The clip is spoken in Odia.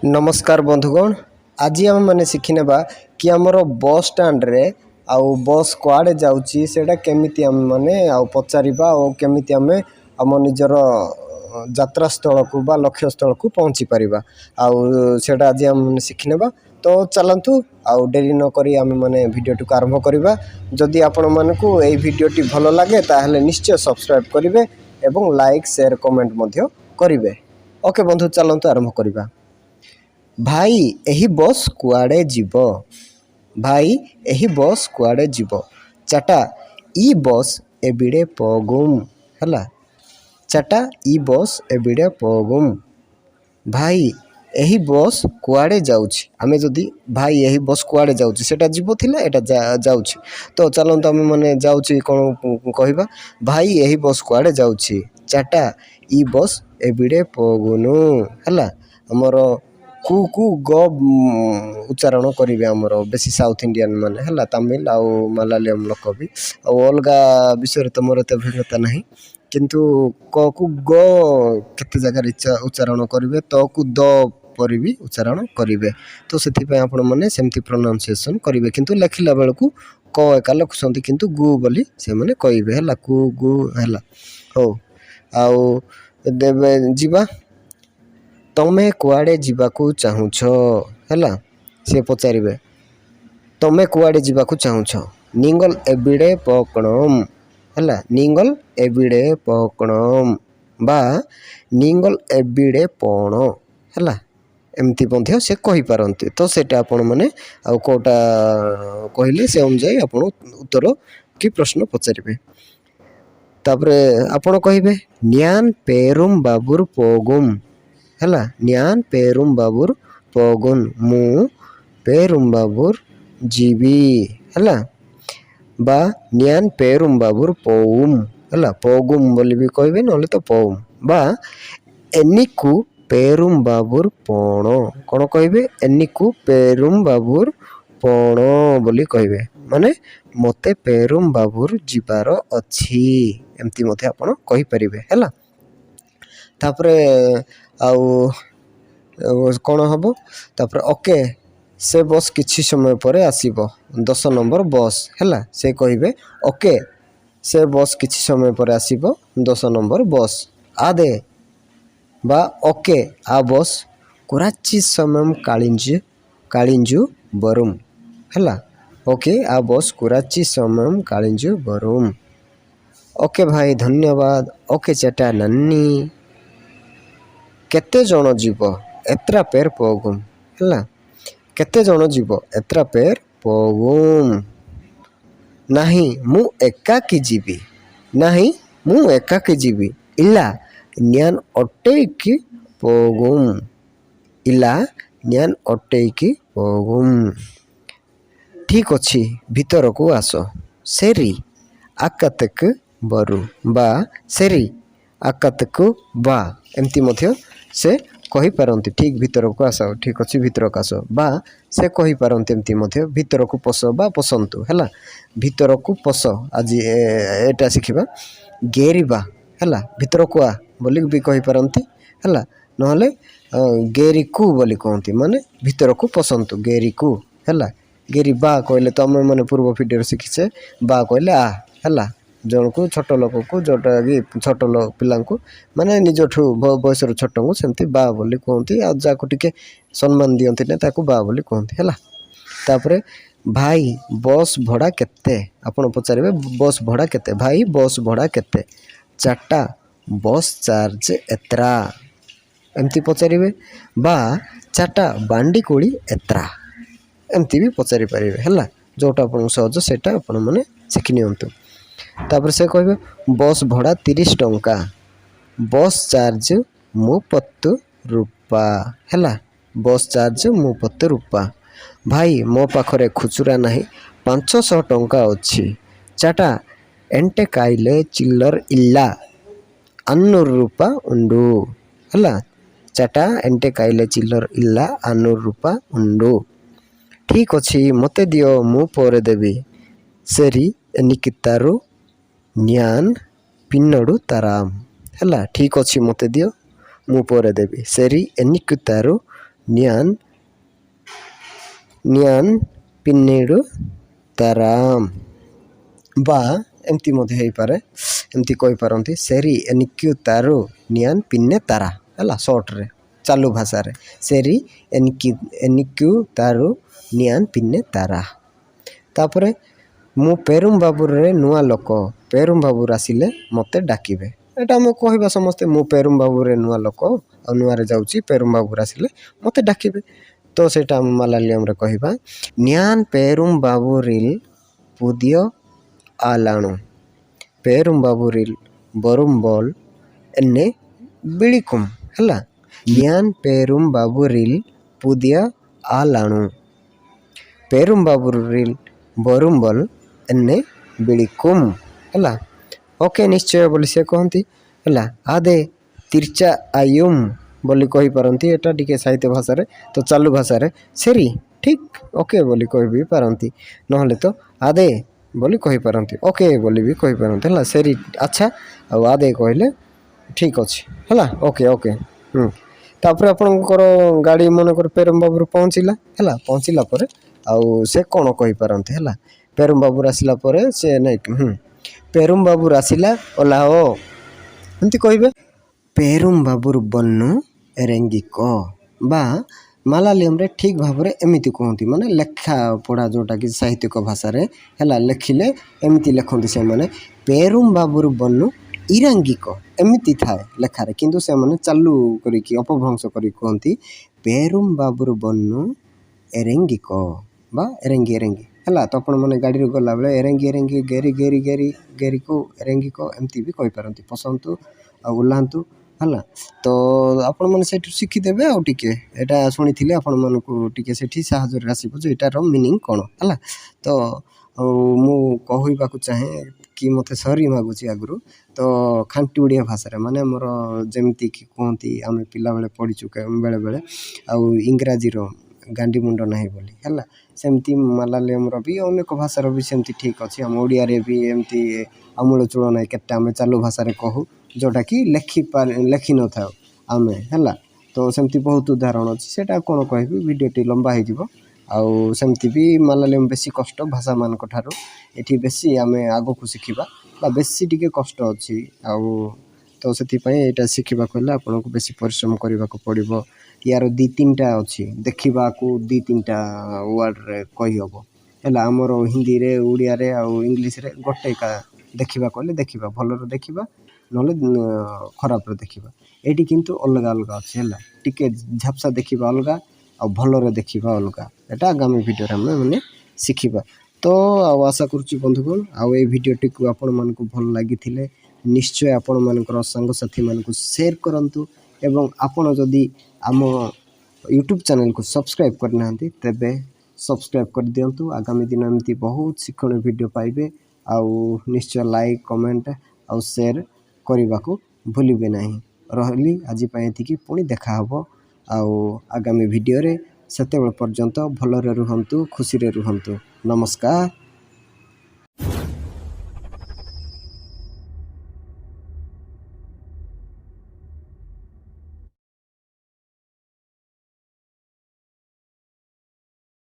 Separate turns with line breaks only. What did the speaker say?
ନମସ୍କାର ବନ୍ଧୁଗଣ, ଆଜି ଆମେମାନେ ଶିଖିନେବା କି ଆମର ବସ୍ ଷ୍ଟାଣ୍ଡରେ ଆଉ ବସ୍ କୁଆଡ଼େ ଯାଉଛି, ସେଇଟା କେମିତି ଆମେମାନେ ଆଉ ପଚାରିବା ଆଉ କେମିତି ଆମେ ଆମ ନିଜର ଯାତ୍ରାସ୍ଥଳକୁ ବା ଲକ୍ଷ୍ୟସ୍ଥଳକୁ ପହଞ୍ଚି ପାରିବା, ଆଉ ସେଇଟା ଆଜି ଆମେମାନେ ଶିଖିନେବା। ତ ଚାଲନ୍ତୁ, ଆଉ ଡେରି ନକରି ଆମେମାନେ ଭିଡ଼ିଓଟିକୁ ଆରମ୍ଭ କରିବା। ଯଦି ଆପଣମାନଙ୍କୁ ଏଇ ଭିଡ଼ିଓଟି ଭଲ ଲାଗେ, ତାହେଲେ ନିଶ୍ଚୟ ସବସ୍କ୍ରାଇବ୍ କରିବେ ଏବଂ ଲାଇକ୍, ସେୟାର, କମେଣ୍ଟ ମଧ୍ୟ କରିବେ। ଓକେ ବନ୍ଧୁ, ଚାଲନ୍ତୁ ଆରମ୍ଭ କରିବା। ଭାଇ, ଏହି ବସ୍ କୁଆଡ଼େ ଯିବ? ଭାଇ, ଏହି ବସ୍ କୁଆଡ଼େ ଯିବ? ଚାଟା, ଇ ବସ୍ ଏବିଡ଼େ ପୋଗୁମ୍। ହେଲା, ଚାଟା, ଇ ବସ୍ ଏବିଡ଼େ ପୋଗୁମ୍। ଭାଇ, ଏହି ବସ୍ କୁଆଡ଼େ ଯାଉଛି? ଆମେ ଯଦି ଭାଇ, ଏହି ବସ୍ କୁଆଡ଼େ ଯାଉଛି, ସେଇଟା ଯିବ ଥିଲା, ଏଇଟା ଯାଉଛି। ତ ଚାଲନ୍ତୁ, ଆମେ ମାନେ ଯାଉଛି କ'ଣ କହିବା? ଭାଇ, ଏହି ବସ୍ କୁଆଡ଼େ ଯାଉଛି? ଚାଟା, ଇ ବସ୍ ଏବିଡ଼େ ପୋଗୁନୁ। ହେଲା, ଆମର କୁ କୁ ଗ ଉଚ୍ଚାରଣ କରିବେ ଆମର ବେଶୀ ସାଉଥ୍ ଇଣ୍ଡିଆନ୍ ମାନେ, ହେଲା, ତାମିଲ ଆଉ ମାଲାୟାଲମ ଲୋକ ବି। ଆଉ ଅଲଗା ବିଷୟରେ ତ ମୋର ଏତେ ଅଭିଜ୍ଞତା ନାହିଁ, କିନ୍ତୁ କ କୁ ଗ କେତେ ଜାଗାରେ ଉଚ୍ଚାରଣ କରିବେ, ତ କୁ ଦ ପରି ବି ଉଚ୍ଚାରଣ କରିବେ। ତ ସେଥିପାଇଁ ଆପଣମାନେ ସେମିତି ପ୍ରୋନାଉନ୍ସିଏସନ୍ କରିବେ। କିନ୍ତୁ ଲେଖିଲା ବେଳକୁ କ ଏକା ଲେଖୁଛନ୍ତି, କିନ୍ତୁ ଗୁ ବୋଲି ସେମାନେ କହିବେ। ହେଲା, କୁ ଗୁ। ହେଲା, ହଉ, ଆଉ ଦେବେ ଯିବା। ତମେ କୁଆଡ଼େ ଯିବାକୁ ଚାହୁଁଛ? ହେଲା, ସେ ପଚାରିବେ, ତମେ କୁଆଡ଼େ ଯିବାକୁ ଚାହୁଁଛ? ନିଙ୍ଗଲ ଏବିଡ଼େ ପକଣମ୍। ହେଲା, ନିଙ୍ଗଲ ଏବିଡ଼େ ପକଣମ୍ ବା ନିଙ୍ଗଲ ଏବିଡ଼େ ପଣ। ହେଲା, ଏମିତି ମଧ୍ୟ ସେ କହିପାରନ୍ତି। ତ ସେଇଟା ଆପଣମାନେ ଆଉ କେଉଁଟା କହିଲେ, ସେ ଅନୁଯାୟୀ ଆପଣ ଉତ୍ତର କି ପ୍ରଶ୍ନ ପଚାରିବେ। ତାପରେ ଆପଣ କହିବେ, ନ୍ୟାନ୍ ପେରୁମ୍ ବାବୁର ପୋଗୁମ୍। ହେଲା, ନ୍ୟାନ୍ ପେରୁମ୍ ବାବୁର ପୋଗୁନ୍, ମୁଁ ପେରୁମ୍ ବାବୁର ଯିବି। ହେଲା, ବା ନ୍ୟାନ୍ ପେରୁମ୍ ବାବୁର ପୋଉମ୍। ହେଲା, ପୋଗୁମ୍ ବୋଲି ବି କହିବେ, ନହେଲେ ତ ପୋଉମ୍। ବା ଏନିକୁ ପେରୁମ୍ ବାବୁର ପଣ। କ'ଣ କହିବେ? ଏନିକୁ ପେରୁମ୍ ବାବୁର ପଣ ବୋଲି କହିବେ, ମାନେ ମୋତେ ପେରୁମ୍ ବାବୁର ଯିବାର ଅଛି, ଏମିତି ମଧ୍ୟ ଆପଣ କହିପାରିବେ। ହେଲା, ତାପରେ ଆଉ କ'ଣ ହେବ? ତାପରେ ଓକେ, ସେ ବସ୍ କିଛି ସମୟ ପରେ ଆସିବ, 10 ନମ୍ବର ବସ୍। ହେଲା, ସେ କହିବେ, ଓକେ, ସେ ବସ୍ କିଛି ସମୟ ପରେ ଆସିବ, 10 ନମ୍ବର ବସ୍। ଆଦେ ବା ଓକେ, ଆ ବସ୍ କୁରାଚି ସମୟମ୍ କାଳିଞ୍ଜୁ ବରୁମ୍। ହେଲା, ଓକେ, ଆ ବସ୍ କୁରାଚି ସମୟମ୍ କାଳିଞ୍ଜୁ ବରୁମ୍। ଓକେ ଭାଇ, ଧନ୍ୟବାଦ। ଓକେ ଚେଟା, ନନ୍ନି। କେତେ ଜଣ ଯିବ? ଏତ୍ରା ପେର୍ ପୋଗୁମ୍। ହେଲା, କେତେ ଜଣ ଯିବ? ଏତ୍ରା ପେର୍ ପୋଗୁମ୍। ନାହିଁ, ମୁଁ ଏକାକି ଯିବି। ନାହିଁ, ମୁଁ ଏକାକି ଯିବି। ଇଲା ନ୍ୟାନ୍ ଅଟେଇକି ପୋଗୁମ୍। ଇଲା ନ୍ୟାନ୍ ଅଟେଇକି ପୋଗୁମ୍। ଠିକ୍ ଅଛି, ଭିତରକୁ ଆସ। ସେରି ଆକାତକ ବରୁ ବା ସେରି ଆକାତକୁ ବା, ଏମିତି ମଧ୍ୟ ସେ କହିପାରନ୍ତି। ଠିକ୍, ଭିତରକୁ ଆସ, ଠିକ୍ ଅଛି, ଭିତରକୁ ଆସ। ବା ସେ କହିପାରନ୍ତି ଏମିତି ମଧ୍ୟ, ଭିତରକୁ ପଶ ବା ପଶନ୍ତୁ। ହେଲା, ଭିତରକୁ ପଶ। ଆଜି ଏଇଟା ଶିଖିବା, ଗେରିବା। ହେଲା, ଭିତରକୁ ଆ ବୋଲି ବି କହିପାରନ୍ତି। ହେଲା, ନହେଲେ ଗେରିକୁ ବୋଲି କୁହନ୍ତି, ମାନେ ଭିତରକୁ ପଶନ୍ତୁ, ଗେରିକୁ। ହେଲା, ଗେରି ବା କହିଲେ ତ ଆମେ ମାନେ ପୂର୍ବ ଭିଡ଼ିଓରେ ଶିଖିଛେ, ବା କହିଲେ ଆ। ହେଲା, ଜଣକୁ, ଛୋଟ ଲୋକକୁ, ଯେଉଁଟାକି ଛୋଟ ପିଲାଙ୍କୁ, ମାନେ ନିଜଠୁ ବୟସର ଛୋଟଙ୍କୁ ସେମିତି ବା ବୋଲି କୁହନ୍ତି। ଆଉ ଯାହାକୁ ଟିକେ ସମ୍ମାନ ଦିଅନ୍ତି ନା, ତାକୁ ବା ବୋଲି କୁହନ୍ତି। ହେଲା, ତାପରେ ଭାଇ, ବସ୍ ଭଡ଼ା କେତେ? ଆପଣ ପଚାରିବେ, ବସ୍ ଭଡ଼ା କେତେ? ଭାଇ, ବସ୍ ଭଡ଼ା କେତେ? ଚାଟା, ବସ୍ ଚାର୍ଜ ଏତ୍ରା, ଏମିତି ପଚାରିବେ। ବା ଚାଟା, ବାଣ୍ଡିକୋଳି ଏତ୍ରା, ଏମିତି ବି ପଚାରି ପାରିବେ। ହେଲା, ଯେଉଁଟା ଆପଣଙ୍କୁ ସହଜ, ସେଇଟା ଆପଣମାନେ ଶିଖି ନିଅନ୍ତୁ। ତାପରେ ସେ କହିବେ, ବସ୍ ଭଡ଼ା 30 ଟଙ୍କା। ବସ୍ ଚାର୍ଜ ମୁପತ್ತು ରୂପା। ହେଲା, ବସ୍ ଚାର୍ଜ ମୁପತ್ತು ରୂପା। ଭାଇ, ମୋ ପାଖରେ ଖୁଚୁରା ନାହିଁ, 500 ଟଙ୍କା ଅଛି। ଚାଟା, ଏଣ୍ଟେ କାଇଲେ ଚିଲ୍ଲର ଇଲ୍ଲା, ଆନ୍ନୁର ରୂପା ଉଣ୍ଡୁ। ହେଲା, ଚାଟା, ଏଣ୍ଟେ କାଇଲେ ଚିଲ୍ଲର ଇଲ୍ଲା, ଆନ୍ନୁର ରୂପା ଉଣ୍ଡୁ। ଠିକ୍ ଅଛି, ମୋତେ ଦିଅ, ମୁଁ ପରେ ଦେବି। ସେରି ଏନିକିତାରୁ ନ୍ୟାନ୍ ପିନ୍ନଡ଼ୁ ତାରାମ। ହେଲା, ଠିକ୍ ଅଛି, ମୋତେ ଦିଅ, ମୁଁ ପରେ ଦେବି। ସେରି ଏନିକିତାରୁ ഞാൻ ഞാൻ പിന്നീട് തരാം ବା ଏମିତି ମଧ୍ୟ ହେଇପାରେ, ଏମିତି କହିପାରନ୍ତି, ശരി എനിക്ക് തരൂ, ഞാൻ പിന്നെ തരാം। ହେଲା, ସର୍ଟରେ ଚାଲୁ ଭାଷାରେ ശരി എനിക്ക് തരൂ, ഞാൻ പിന്നെ തരാം। ତାପରେ ମୁଁ ପେରୁମ୍ବାବୁରରେ ନୂଆ ଲୋକ, ପେରୁମ୍ବାବୁର ଆସିଲେ ମୋତେ ଡାକିବେ। ଏଇଟା ଆମେ କହିବା ସମସ୍ତେ, ମୁଁ ପେରୁମ୍ବାବୁରେ ନୂଆ ଲୋକ ଆଉ ନୂଆରେ ଯାଉଛି, ପେରୁମ୍ବାବୁର ଆସିଲେ ମୋତେ ଡାକିବେ। ତ ସେଇଟା ଆମେ ମାଲାଲିୟମରେ କହିବା, ഞാൻ പെരുമ്പാവൂരിൽ പുതിയ ആളാണ്, പെരുമ്പാവൂരിൽ വരുമ്പോൾ എന്നെ വിളിക്കും। ହେଲା, ഞാൻ പെരുമ്പാവൂരിൽ പുതിയ ആളാണ്, പെരുമ്പാവൂരിൽ വരുമ്പോൾ എന്നെ വിളിക്കും। ହେଲା, ଓକେ ନିଶ୍ଚୟ ବୋଲି ସେ କହନ୍ତି। ହେଲା, അതെ തീർച്ചയായും ବୋଲି କହିପାରନ୍ତି। ଏଇଟା ଟିକେ ସାହିତ୍ୟ ଭାଷାରେ, ତ ଚାଲୁ ଭାଷାରେ ശരി ଠିକ୍ ଓକେ ବୋଲି କହି ବି ପାରନ୍ତି, ନହେଲେ ତ അതെ ବୋଲି କହିପାରନ୍ତି, ଓକେ ବୋଲି ବି କହିପାରନ୍ତି। ହେଲା, ശരി ଆଚ୍ଛା ଆଉ അതെ କହିଲେ ଠିକ୍ ଅଛି। ହେଲା, ଓକେ ଓକେ। ତାପରେ ଆପଣଙ୍କର ଗାଡ଼ି ମନେକର ପେରମ୍ବାବୁରୁ ପହଞ୍ଚିଲା। ହେଲା, ପହଞ୍ଚିଲା ପରେ ଆଉ ସେ କ'ଣ କହିପାରନ୍ତି? ହେଲା, ପେରମ୍ବାବୁର ଆସିଲା ପରେ ସେ ନାଇଁ ପେରୁମ୍ବାବୁର ଆସିଲା, ଓହ୍ଲାଅ, ଏମିତି କହିବେ। പെരുമ്പാവൂർ വന്നു, ഇറങ്ങിക്കോ। ବା ମାଲାଲିୟମରେ ଠିକ୍ ଭାବରେ ଏମିତି କୁହନ୍ତି, ମାନେ ଲେଖା ପଢ଼ା ଯେଉଁଟାକି ସାହିତ୍ୟିକ ଭାଷାରେ ହେଲା, ଲେଖିଲେ ଏମିତି ଲେଖନ୍ତି ସେମାନେ, പെരുമ്പാവൂർ വന്നു ഇറങ്ങിക്കോ, ଏମିତି ଥାଏ ଲେଖାରେ। କିନ୍ତୁ ସେମାନେ ଚାଲୁ କରିକି ଅପଭ୍ରଂଶ କରିକି କୁହନ୍ତି പെരുമ്പാവൂർ വന്നു ഇറങ്ങിക്കോ ବା ഇറങ്ങി ഇറങ്ങി। ହେଲା, ତ ଆପଣମାନେ ଗାଡ଼ିରେ ଗଲାବେଳେ ഇറങ്ങി ഇറങ്ങി, കേറ് കേറ് കേറ് കേറിക്കോ, ഇറങ്ങിക്കോ, ଏମିତି ବି କହିପାରନ୍ତି, ପଶନ୍ତୁ ଆଉ ଓହ୍ଲାନ୍ତୁ। ହେଲା, ତ ଆପଣମାନେ ସେଇଠୁ ଶିଖିଦେବେ ଆଉ ଟିକେ ଏଇଟା ଶୁଣିଥିଲେ ଆପଣମାନଙ୍କୁ ଟିକେ ସେଠି ସାହାଯ୍ୟରେ ଆସିବ ଯେ ଏଇଟାର ମିନିଂ କ'ଣ। ହେଲା, ତ ଆଉ ମୁଁ କହିବାକୁ ଚାହେଁ କି ମୋତେ ସରି ମାଗୁଛି ଆଗରୁ। ତ ଖାଣ୍ଟି ଓଡ଼ିଆ ଭାଷାରେ, ମାନେ ଆମର ଯେମିତିକି କୁହନ୍ତି, ଆମେ ପିଲାବେଳେ ପଢ଼ିଛୁ ବେଳେବେଳେ ଆଉ ଇଂରାଜୀର ଗାଣ୍ଡି ମୁଣ୍ଡ ନାହିଁ ବୋଲି। ହେଲା, ସେମିତି ମାଲାଲିୟମର ବି ଅନେକ ଭାଷାର ବି ସେମିତି ଠିକ୍ ଅଛି। ଆମ ଓଡ଼ିଆରେ ବି ଏମିତି ଆମୂଳଚୂଳ ନାହିଁ, କେତେ ଆମେ ଚାଲୁ ଭାଷାରେ କହୁ ଯେଉଁଟାକି ଲେଖିନଥାଉ ଆମେ। ହେଲା, ତ ସେମିତି ବହୁତ ଉଦାହରଣ ଅଛି, ସେଇଟା କ'ଣ କହିବି, ଭିଡ଼ିଓଟି ଲମ୍ବା ହେଇଯିବ। ଆଉ ସେମିତି ବି ମାଲାଲିୟମ ବେଶୀ କଷ୍ଟ ଭାଷାମାନଙ୍କ ଠାରୁ, ଏଠି ବେଶୀ ଆମେ ଆଗକୁ ଶିଖିବା ବା ବେଶୀ ଟିକେ କଷ୍ଟ ଅଛି। ଆଉ ତ ସେଥିପାଇଁ ଏଇଟା ଶିଖିବାକୁ ହେଲେ ଆପଣଙ୍କୁ ବେଶୀ ପରିଶ୍ରମ କରିବାକୁ ପଡ଼ିବ। ୟାର ଦୁଇ ତିନିଟା ଅଛି, ଦେଖିବାକୁ ଦୁଇ ତିନିଟା ୱାର୍ଡ଼ରେ କହିହେବ। ହେଲା, ଆମର ହିନ୍ଦୀରେ, ଓଡ଼ିଆରେ ଆଉ ଇଂଲିଶରେ ଗୋଟେ ଏକା ଦେଖିବା କହିଲେ ଦେଖିବା, ଭଲରେ ଦେଖିବା ନହେଲେ ଖରାପରେ ଦେଖିବା। ଏଇଠି କିନ୍ତୁ ଅଲଗା ଅଲଗା ଅଛି। ହେଲା, ଟିକେ ଝାପ୍ସା ଦେଖିବା ଅଲଗା ଆଉ ଭଲରେ ଦେଖିବା ଅଲଗା। ଏଇଟା ଆଗାମୀ ଭିଡ଼ିଓରେ ଆମେ ମାନେ ଶିଖିବା। ତ ଆଉ ଆଶା କରୁଛି ବନ୍ଧୁଗଣ, ଆଉ ଏଇ ଭିଡ଼ିଓଟିକୁ ଆପଣମାନଙ୍କୁ ଭଲ ଲାଗିଥିଲେ ନିଶ୍ଚୟ ଆପଣମାନଙ୍କର ସାଙ୍ଗସାଥିମାନଙ୍କୁ ସେୟାର କରନ୍ତୁ ଏବଂ ଆପଣ ଯଦି ଆମ ୟୁଟ୍ୟୁବ୍ ଚ୍ୟାନେଲ୍କୁ ସବସ୍କ୍ରାଇବ୍ କରିନାହାନ୍ତି, ତେବେ ସବସ୍କ୍ରାଇବ୍ କରିଦିଅନ୍ତୁ। ଆଗାମୀ ଦିନ ଏମିତି ବହୁତ ଶିକ୍ଷଣୀୟ ଭିଡ଼ିଓ ପାଇବେ। ଆଉ ନିଶ୍ଚୟ ଲାଇକ୍, କମେଣ୍ଟ ଆଉ ସେୟାର କରିବାକୁ ଭୁଲିବେ ନାହିଁ। ରହିଲି, ଆଜି ପାଇଁ ଏତିକି। ପୁଣି ଦେଖାହେବ ଆଉ ଆଗାମୀ ଭିଡ଼ିଓରେ। ସେତେବେଳେ ପର୍ଯ୍ୟନ୍ତ ଭଲରେ ରୁହନ୍ତୁ, ଖୁସିରେ ରୁହନ୍ତୁ। ନମସ୍କାର।